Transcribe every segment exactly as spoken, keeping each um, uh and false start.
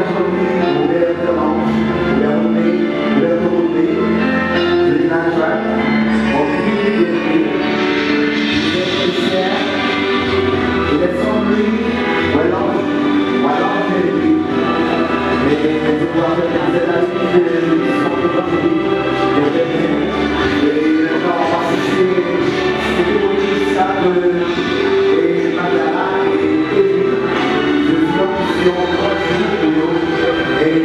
Couleur orange, couleur rosé, couleur cocombe, couleur nageoire, on pile de bleu, couleur poussière, couleur sombre, orange, orange et bleu. Et je vous rappelle que c'est la limite de l'histoire de votre vie. Et maintenant, on va chercher, c'était pour dire ça que, et Magdala et Kevin, je suis en mission, moi, je suis pour eux. Et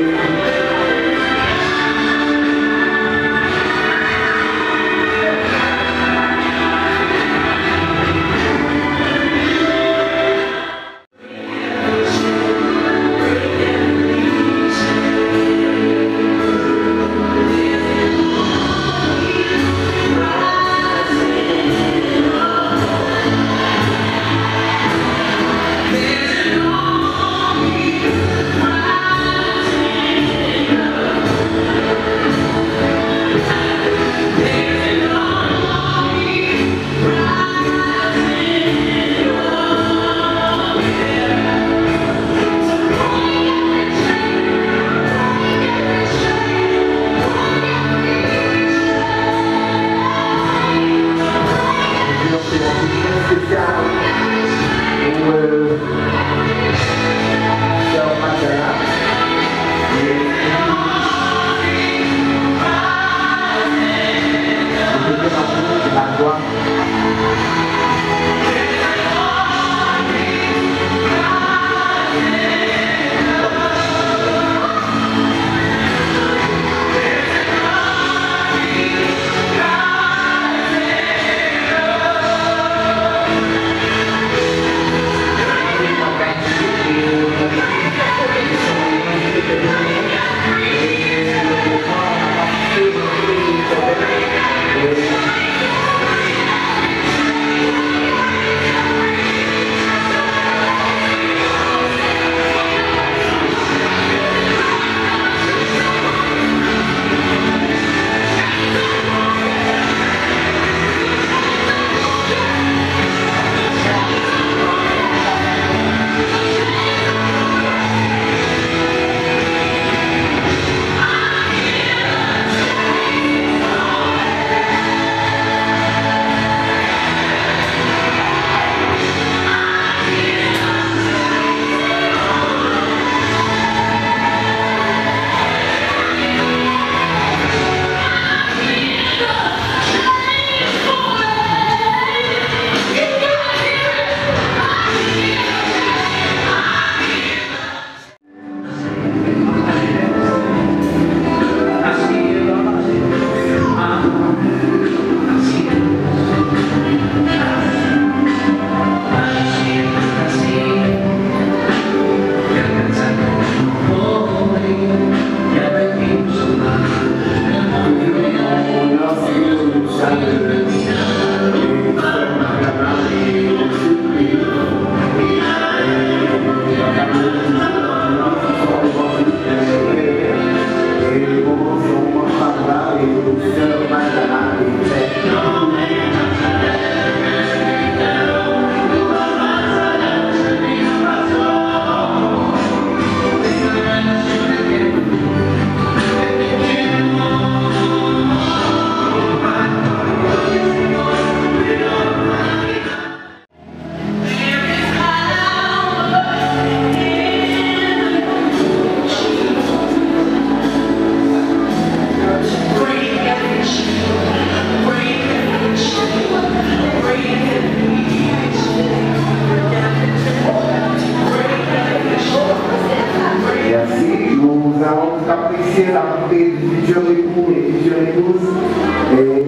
Merci. Nous allons apprécier la montée du futur époux et future épouse. Et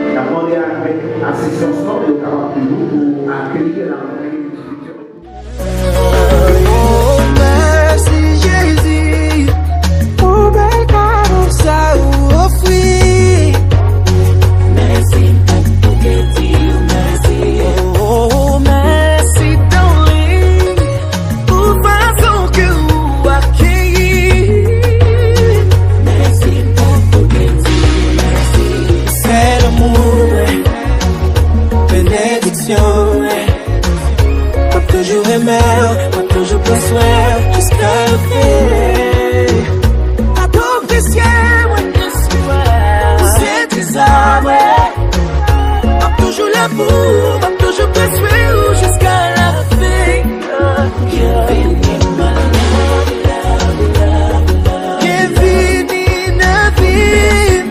N ap mande avèk asistans lan, yo kapab toujou pou akeyi la. Oh, mèsi Jezi, pou bèl kado sa ou ofri. Mèsi pou tout kredi, mèsi. Oh, mèsi, darling. M ap toujou renmen w, m ap toujou pran swen w jiska la fen. Pa t apresye mwen, ou se trezò mwen. M ap toujou la pou ou, m ap toujou pran swen w jiska la fen. Bienvenue nan vi m.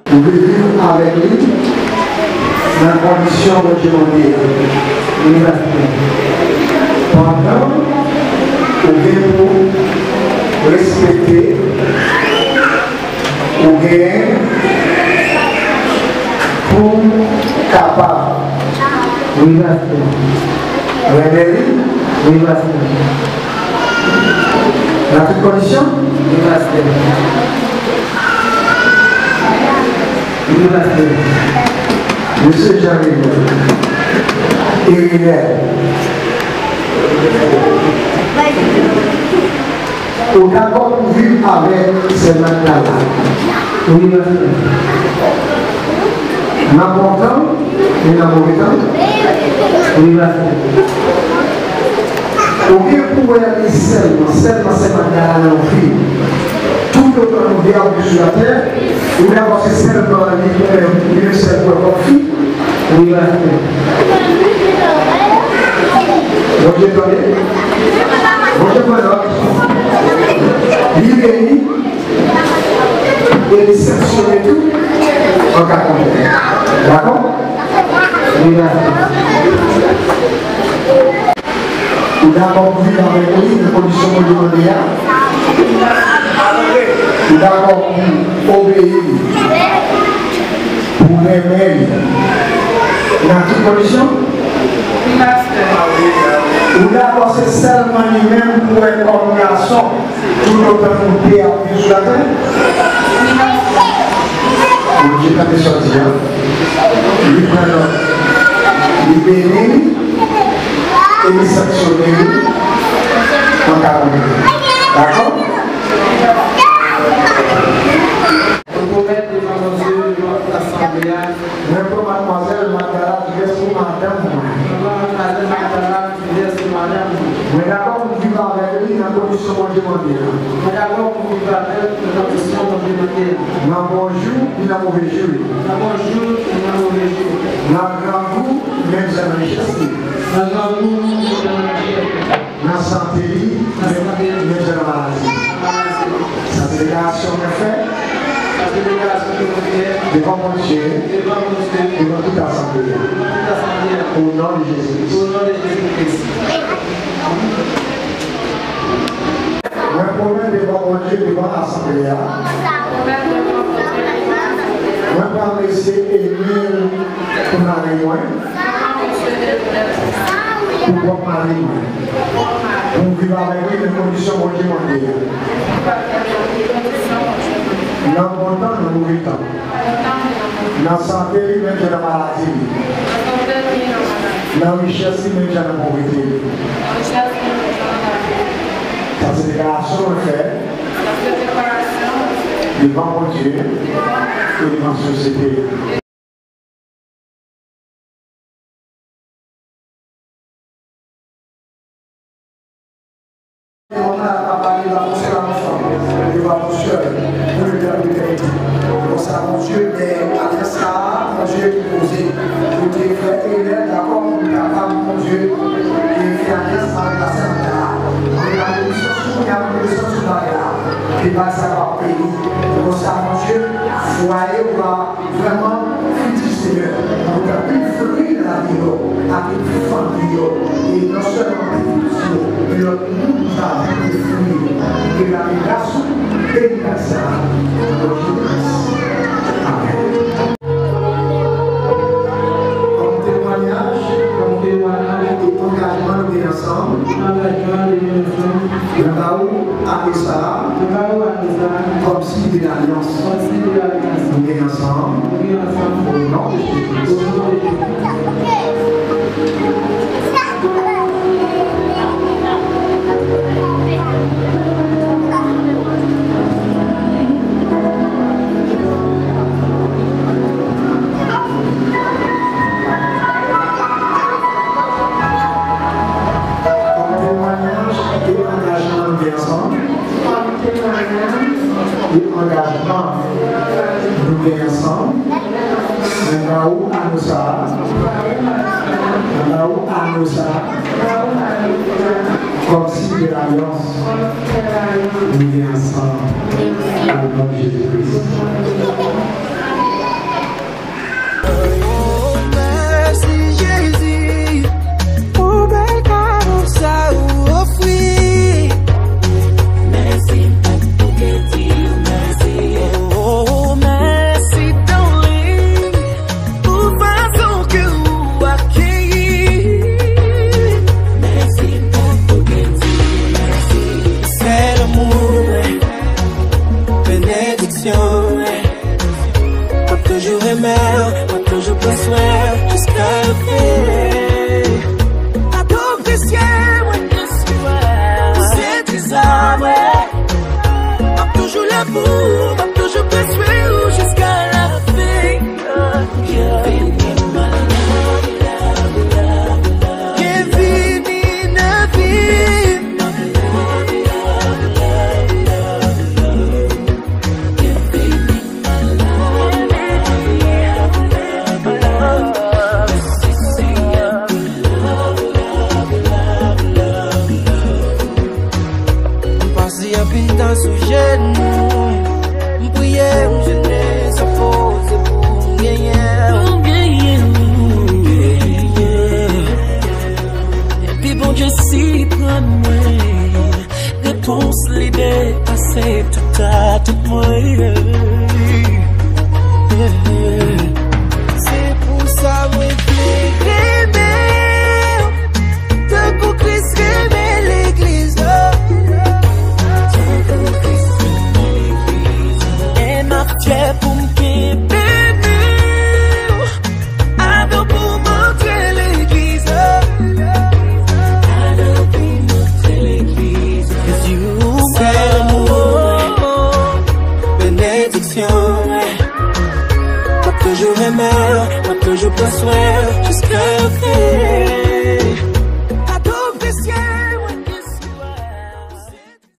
Ou vle viv avèk li nan kondisyon Bondye mande a. Wi, pastè. Pandan ou gen pou respekte, ou gen pou kapab. Wi, pastè. Renmen li. Wi, pastè. Nan tout kondisyon? Wi, pastè. Wi, pastè. Mesye Jean Rene. Erinè. Ou dakò pou viv avèk sè Magdala? Wi, pastè. Nan bon tan, ni nan move tan? Wi, pastè. Ou gen pou wè li sèlman, sèlman sè Magdala nan vi w. Toutotan nou vle ap viv sou latè, ou dakò se sèlman li pou wè, li menm sèl pou wè kòm fi? Wi, pastè. Bondye tande. Bondye pran nòt. Li beni. E li sanksyone tou an ka kontrè. Dakò? Wi, pastè. Ou dakò pou viv avèk li nan kondisyon Bondye mande a? Ou dakò pou obeyi li, pou renmen li nan tout kondisyon? Wi, pastè. Ou dakò se sèlman li menm pou wè kòm gason? Toutotan nou te ap viv sou latè, Bondye tande sa w di a, li pran nòt, li beni li, e li sanksyone li an ka konprann. Dakò? Mwen pwomèt devan Bondye, devan tout asanble a. Mwen pran madmwazèl Magdala Divès pou madanm mwen. Mwen pran madmwazèl Magdala Divès pou madanm mwen. Mwen dakò pou m viv avèk li nan kondisyon Bondye mande a. Mwen dakò pou m viv avè l nan kondisyon Bondye mande a. Nan bon jou, ni nan move jou. Nan bon jou, ni nan move jou. Nan grangou, menm jan nan richès li. Nan grangou, menm jan nan richès li. Nan sante li, menm jan nan maladi. Sa se deklarasyon mwen fè devan Bondye, devan tout asanble a. O non de Jezi Kris. Mwen pwomèt devan Bondye, devan asanble a, mwen pral mesye Emil pou mari mwen, pou pwòp mari mwen, pou m viv avèk li nan kondisyon Bondye mande a. Nan bon tan, nan move tan. Nan sante li, menm jan nan maladi li. Nan richès li, menm jan nan povrete li. Sa se deklarasyon mwen fè devan Bondye e devan sosyete a. Devan Papa, devan Bondye, devan Bondye, pou letènite. Konsa, Bondye, men alyans sa a, Bondye ki poze. Ou te fè erè, dakò, pou n kapab, Bondye, e fè alyans avèk la sèmanta a. Mwen, la rekonesans pou, la rekonesans pou bagay la. Ke bagay sa va peye. Konsa, Bondye, fwaye ou a vrèman fiti, Senyè, pou ta pil fri nan lavi yo, ak tout fanmi yo, e non sèlman pitit yo, men lòt moun sa pil fri, e lave gras ou, beni bagay sa, nan non Jezi Kris. Amèn. Kòm temwayaj, kòm temwayaj, e angajman nou gen ansanm, angajman nou gen ansanm, mwen ba ou ane sa a, mwen ba ou ane sa a, kòm siy de lalyans. Kòm siy de lalyans. Nou gen ansanm. Nou gen ansanm. O non de Jezi. O non de Jezi. Pou angajman nou gen ansanm, nan Raoul Anosa, nan Raoul Anosa, kòm siy de lalyans nou gen ansanm, o non de Jezi Kris. Oh, mèsi, Jezi, pou bèl kado sa ou ofri. Mèsi, m pa t pou te di w mèsi. Oh, mèsi, darling, pou fason ke ou akeyi. Mèsi, m pa t pou te di w mèsi. Se lanmou, benediksyon. M ap toujou renmen w, m ap toujou pran swen w jiska lafen. Kado presye mwen resevwa, se trezò mwen. M ap toujou la pou ou, m ap toujou pran swen w jiska lafen. Byenvini nan vi m. M pase anpil tan sou jenou, m priye, m jene san poze pou m genyen. Pou m genyen ou. Epi Bondye siprann mwen. Repons li depase tout atant mwen. Se pou sa mwen vle renmen w, tankou Kris renmen legliz la. E m ap fyè pou m kenbe men w. Avan pou m antre legliz la. Avan pou m antre legliz la. Se lanmou, benediksyon. M ap toujou renmen w, m ap toujou pran swen w